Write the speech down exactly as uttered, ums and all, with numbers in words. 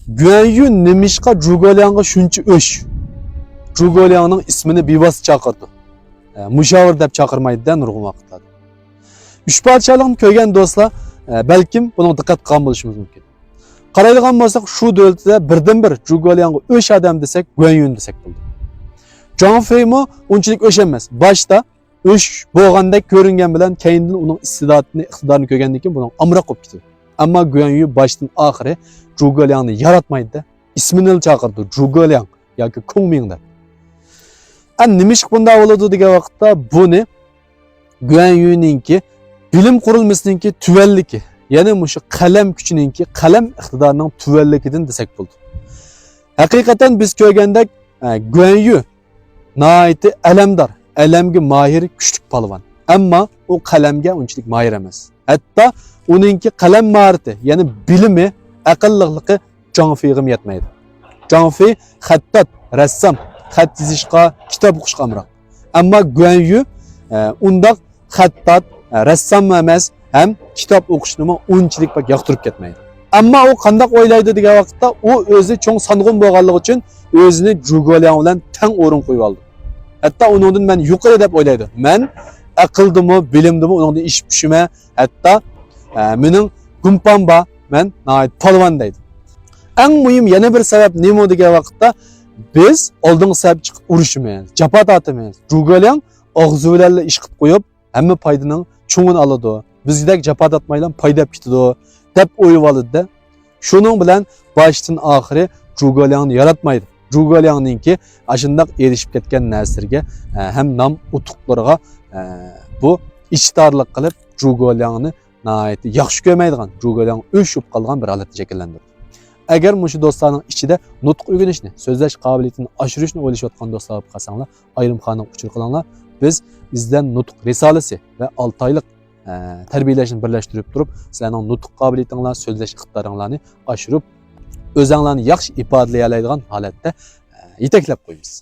گۈەنيۈ نېمىشقا جۇگولياڭغا شۇنچە ئۆچ؟ جۇگولياڭنىڭ ئىسمىنى بىۋاسىتە چاقىرىدۇ. ئە، مۇشاۋىر دەپ چاقىرمايدۇ-دە نۇرغۇن ۋاقىتلاردا. ئۈچ پادىشاھلىقنى كۆرگەن دوستلار، ئە، بەلكىم بۇنىڭغا دىققەت قىلغان بولۇشىمىز مۇمكىن. قارايدىغان بولساق، شۇ دۆلىتىدە بىردىنبىر جۇگولياڭغا ئۆچ ئادەم دېسەك، گۈەنيۈنى دېسەك بولىدۇ. جاڭ فېيمۇ ئۇنچىلىك ئۆچ ئەمەس. باشتا ئۆچ بولغاندەك كۆرۈنگەن بىلەن، كەينىدىن ئۇنىڭ ئىستىداتىنى، ئىقتىدارىنى كۆرگەندىن كېيىن بۇنىڭ ئامراق بولۇپ كېتىدۇ. ئەمما گۈەنيۈ باشتىن ئاخىرى جۇگولياڭنى ياراتمايدۇ-دە. ئىسمىنىلا چاقىرىدۇ، جۇگولياڭ ياكى كۇڭمىڭ دەپ. ئە، نېمىشقا بۇنداق بولىدۇ دېگەن ۋاقىتتا، بۇنى گۈەنيۈنىڭكى بىلىم قۇرۇلمىسىنىڭكى تۆۋەنلىكى، يەنى مۇشۇ قەلەم كۈچىنىڭكى، قەلەم ئىقتىدارىنىڭ تۆۋەنلىكىدىن دېسەك بولىدۇ. ھەقىقەتەن بىز كۆرگەندەك، ئە، گۈەنيۈ ناھايىتى ئەلەمدار، ئەلەمگە ماھىر، كۈچلۈك پالۋان. ئەمما ئۇ قەلەمگە ئۇنچىلىك ماھىر ئەمەس. ھەتتا ئۇنىڭكى قەلەم ماھارىتى، يەنى بىلىمى، ئەقىللىقلىقى جاڭ فېيغىمۇ يەتمەيدۇ. جاڭ فېي خەتتات، رەسسام، خەت يېزىشقا، كىتاب ئوقۇشقا ئامراق. ئەمما گۈەنيۈ، ئە، ئۇنداق خەتتات، ئە، رەسسام ئەمەس، ھەم كىتاب ئوقۇشنىمۇ ئۇنچىلىك بەك ياقتۇرۇپ كەتمەيدۇ. ئەمما ئۇ قانداق ئويلايدۇ دېگەن ۋاقىتتا، ئۇ ئۆزى چوڭ سانغۇن بولغانلىقى ئۈچۈن ئۆزىنى جۇگولياڭ بىلەن تەڭ ئورۇن قويۇۋالىدۇ. ھەتتا ئۇنىڭدىن مەن يۇقىرى دەپ ئويلايدۇ. مەن ئەقىلدىمۇ، بىلىمدىمۇ ئۇنىڭدىن ئېشىپ چۈشىمەن. ھەتتا، ئە، مېنىڭ گۇمپام بار، مەن ناھايىتى پالۋان دەيدۇ. ئەڭ مۇھىم يەنە بىر سەۋەب نېمە دېگەن ۋاقىتتا، بىز ئالدىنقى سەپكە چىقىپ ئۇرۇشىمىز، جاپا تارتىمىز. جۇگولياڭ ئاغزى بىلەنلا ئىش قىلىپ قويۇپ، ھەممە پايدىنىڭ چوڭىنى ئالىدۇ. بىزدەك جاپا تارتمايلا پايدا ئېلىپ كېتىدۇ، دەپ ئويلىۋالىدۇ-دە. شۇنىڭ بىلەن باشتىن ئاخىرى جۇگولياڭنى ياراتمايدۇ. جۇگولياڭنىڭكى ئاشۇنداق ئېرىشىپ كەتكەن نەرسىلىرىگە، ئە، ھەم نام ئۇتۇقلىرىغا، ئە، بۇ ئىچىدارلىق قىلىپ، جۇگولياڭنى ناھايىتى ياخشى كۆرمەيدىغان، جۇگولياڭ ئۆچ بولۇپ قالغان بىر ھالەتنى شەكىللەندۈردى. ئەگەر مۇشۇ دوستلارنىڭ ئىچىدە نۇتۇق ئۆگىنىشنى، سۆزلەش قابىلىيىتىنى ئاشۇرۇشنى ئويلىشىۋاتقان دوستلار بولۇپ قالساڭلار، ئايرىم خانىڭغا ئۇچۇر قىلىڭلار. بىز ئىزدەن نۇتۇق رىسالىسى ۋە ئالتە ئايلىق، ئە، تەربىيەلەشنى بىرلەشتۈرۈپ تۇرۇپ، سىلەرنىڭ نۇتۇق قابىلىيىتىڭلار، سۆزلەش ئىقتىدارىڭلارنى ئاشۇرۇپ، ئۆزەڭلارنى ياخشى ئىپادىلىيەلەيدىغان ھالەتتە، ئە، يېتەكلەپ قويىمىز.